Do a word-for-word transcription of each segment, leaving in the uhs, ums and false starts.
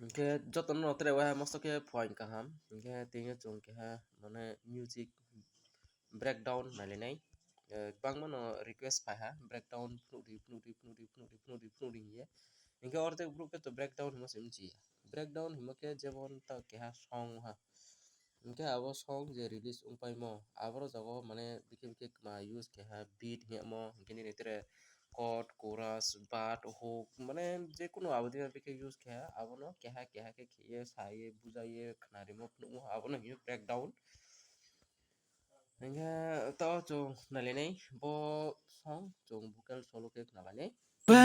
Hingke jotono tere wahai mosto khe phuaing kaham. Hingke tini chwng keha mane music breakdown nailainai. Eh, bangmano request phaiha breakdown phunukdi, phunukdi, phunukdi, phunukdi, phunukdi, phunukdi hinye. Hingke ortek borok khe to breakdown himo se mchiya. Breakdown himo khe jemon ta keha song ha. Hingke abo song je release wngpaimo, aboro jago mane bikhe bikhe ma use keha beat hingmo, hingke nini tere chord, chorus, bar, hook, mane jekunu abo dima bikhe use keha, abono keha keha khe kheye, saye, bujaye, khnarimo phunukmo, abono hino breakdown. Hingke to chwng nailainai bo song, chwng vocal solo khe khnabainai. Bai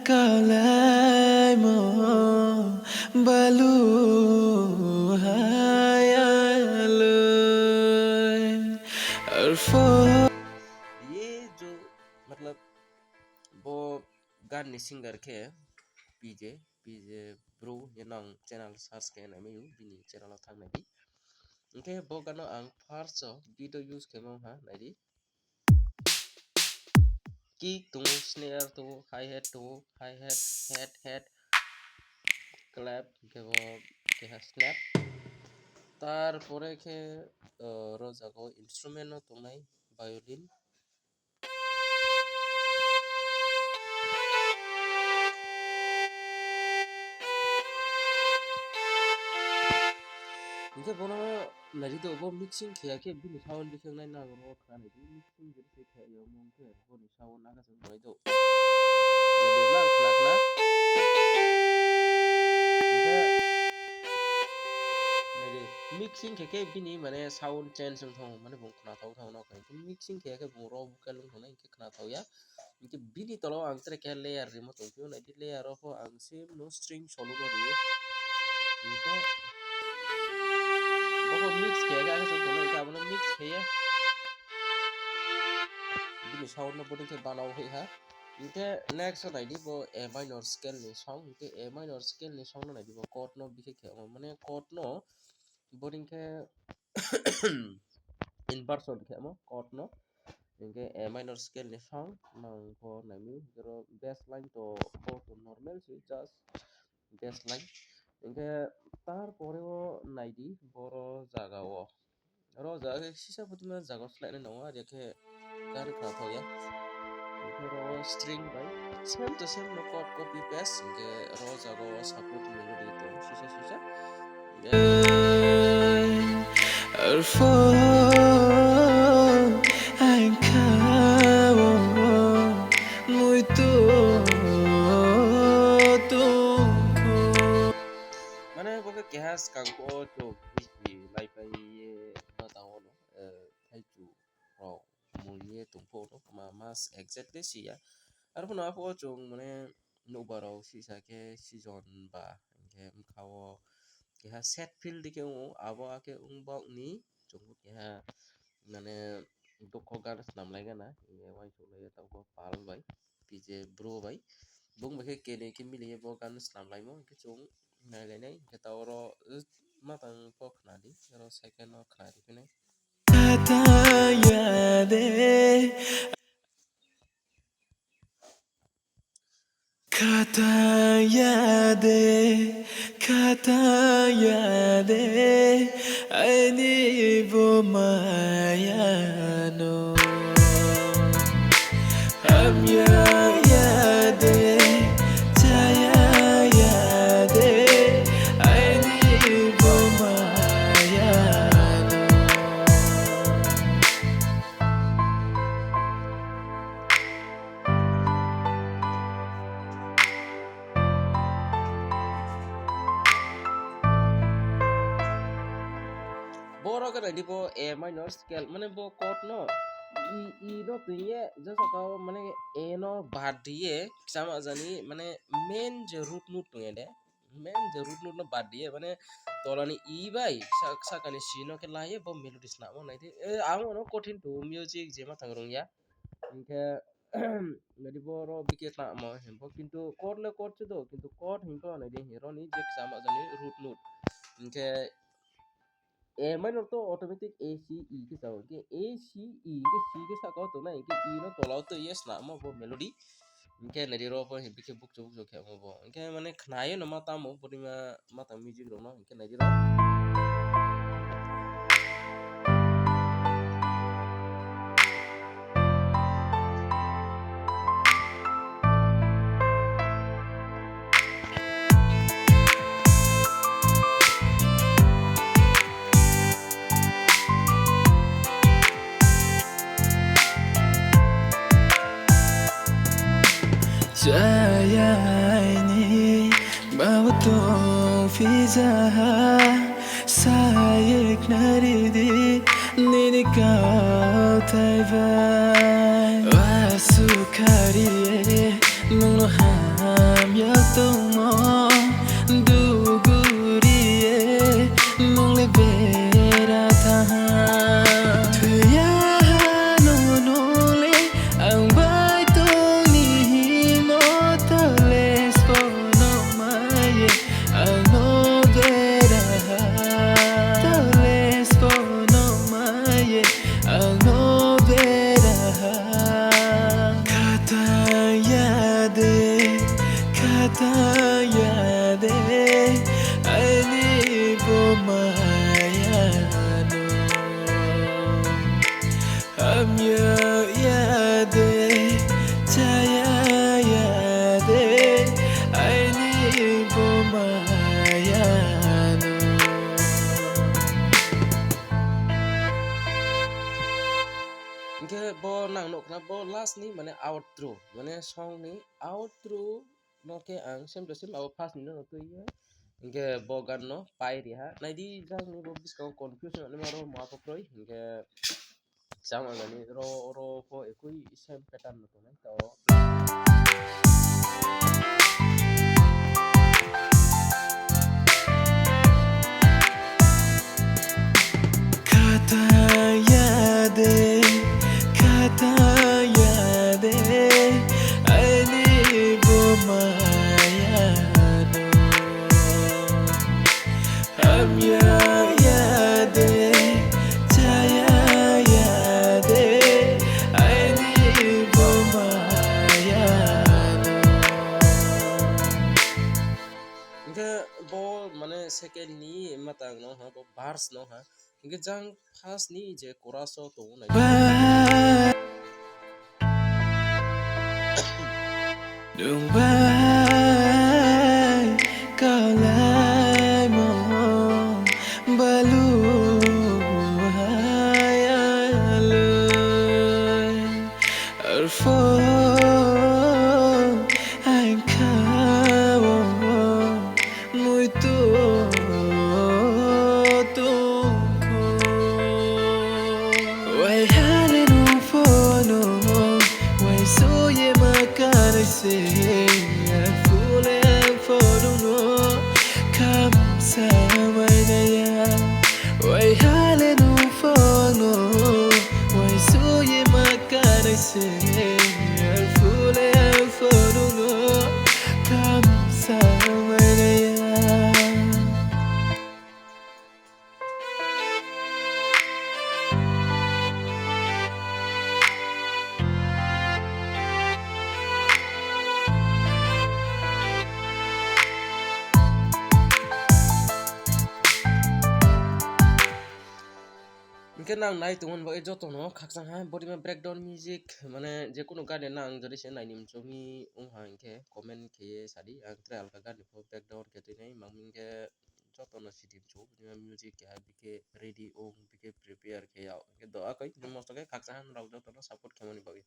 kalaimo balu hayaloi arfo. Ye jo, matlab, bo gan ni singer khe P J, P J Bro, ye nang channel search khe nai maiyo, bini channel o thang nai di. Hingke bo gano ang first o beat o use khe mong ha, nai di. Kick tongo, snare tongo, hi-hat tongo, hi-hat, hat, hat, clap, hingke bo keha snap. Tar pore khe, o, ro jaga o instrument no tongnai, violin. Hingke bono nai di to, bo mixing kheya khe bini sound bikhe wngnai nang ro khna nai di, mixing je se khe ya mung khe boni sound naga se wngnai do. Nai di nang khna khna. Hingke nai di, mixing khe khe bini mane sound change wng thang mane bung khna thok thang no khe mixing khe khe bung ro vocal wng thang nai hingke khna thok ya. Hingke bini tola o ang tere keha layer rimo tongphio, nai di layer o pho ang same no string solo no rio. Hingke bobo mix khe khe ang tong tongo, hingke abono mix khe ye bini sound no boding khe bana o hai ha. Hingke next o nai di bo A minor scale ni song, hingke A minor scale ni song no nai di bo chord no bikhe khe mane chord no boding khe inversion khe mo chord no. Hingke A minor scale ni song nang bo nai mi, oro bass line to bo to normal se, just bass line. Hingke tar pore o nai di boro jaga o. Oro jaga khe sisa phuti ma jaga o slide nai nongo, are khe gari khna thok ya. Hingke oro string bai same to same no chord copy paste, hingke oro jaga o support melody to sisa sisa. Arfo ang kha o muitu tongkho. Mane bo khe keha swkang o chwng bisi lai pai ye ma tang o no, eh, thaichu rok mui ye tongpho no ma mas exactly siya. Arphuno aphuo chwng mane nokbar rok sisa khe season ba hingke bwkha o keha sad feel dike wngo, abo akhe wng bok ni chwng keha mane dukho gan swnam lai gana, hingke uansuk lai tongo pal bai P J Bro bai, bung bai khe kene khe mili ye bo gan swnam laimo, hingke chwng nai lai nai, hingke ta oro, eh, ma tang pho khna di, oro second o khna ri phai nai. Khatang ya de. Khatang ya de, khatang ya de, aini bo maya no. Hamya ya de, chaya ya de, aini bo maya no. Borok khe naidi bo A minor scale, mane bo chord no E, E no twi ye, jesa ka o mane A no bad di ye, sama jani mane main je root note tong ye de, main je root note no bad di ye, mane tolani E bai sa-, sakani C no khe lai ye bo melody swnamo nai di. Eh, ang ono kothin to music je ma thang rung ya. Hingke nadi bo ro bike tamo hempo, kintu chord le chord se do, kintu chord hingke nadi hero ni je sama jani root note. Hingke A minor to automatic A C E ke sao, hingke A C E hingke C ke saka o tongnai, hingke E no tola o twi ye swnamo bo melody. Hinkhe naidi ro bo bikhe bukchuk bukchuk khe omo bo. Hinkhe mane khnayo no ma tamo boni ma, ma tamo music rok no. Hinkhe naidi ro. Chayaini babu tong pizza ha, sayek naridi nini kau taibai. Wasu kariye nungno hamya tongmo, duguriye nungli bera taha. Thuya hano nungli ang bai tongni himo toles pono maye ano bera ha. Toles pono maye ano bera ha. Khatang yade, khatang yade, aini bo maya no. Hamya yade, chaya yade, aini bo maya no. Hinkhe bo nang nukna bo last ni mane outro, mane song ni outro no khe ang same to same abo first ni no twiya. Hinkhe bo gan no pai riha. Naidi jang ni bo bwskango confusion ani maro ma pho kroi. Hinkhe Chama gani ro, ro pho ekui same pattern no tongnai to. Khatang yade, khatang yade, aini bo maya no. Hamya yade, chaya yade, aini bo maya no. Hinkhe bo mane second ni matang no ha, bo verse no ha. Hinkhe jang first ni je chorus o tongo nai. Ba- Nung bai kaulaimo balu hai aloi. Arpho ang khao muitu tongkho. Wai hale nung phono, wai soye ma kanai se, ang phule ang phono no, kham sa mai naya. Wai hale nung phono, wai soye ma kanai se, ang phule ang phono no, kham sa mai naya. Hinkhe nang nai tongmani bagwi jotono khakchang ha, body ma breakdown music, mane jekunu gari nang jodi se naini muchungwi wngkha hinkhe comment kheye sadi, ang tere alka gari pho breakdown khe twi nai mangmi hinkhe jotono sidi muchungo, body ma music keha bikhe ready wng, bikhe prepare khe yao, hinkhe doa koi mosto khe khakchang ha norok jotono support khaimani bagwi.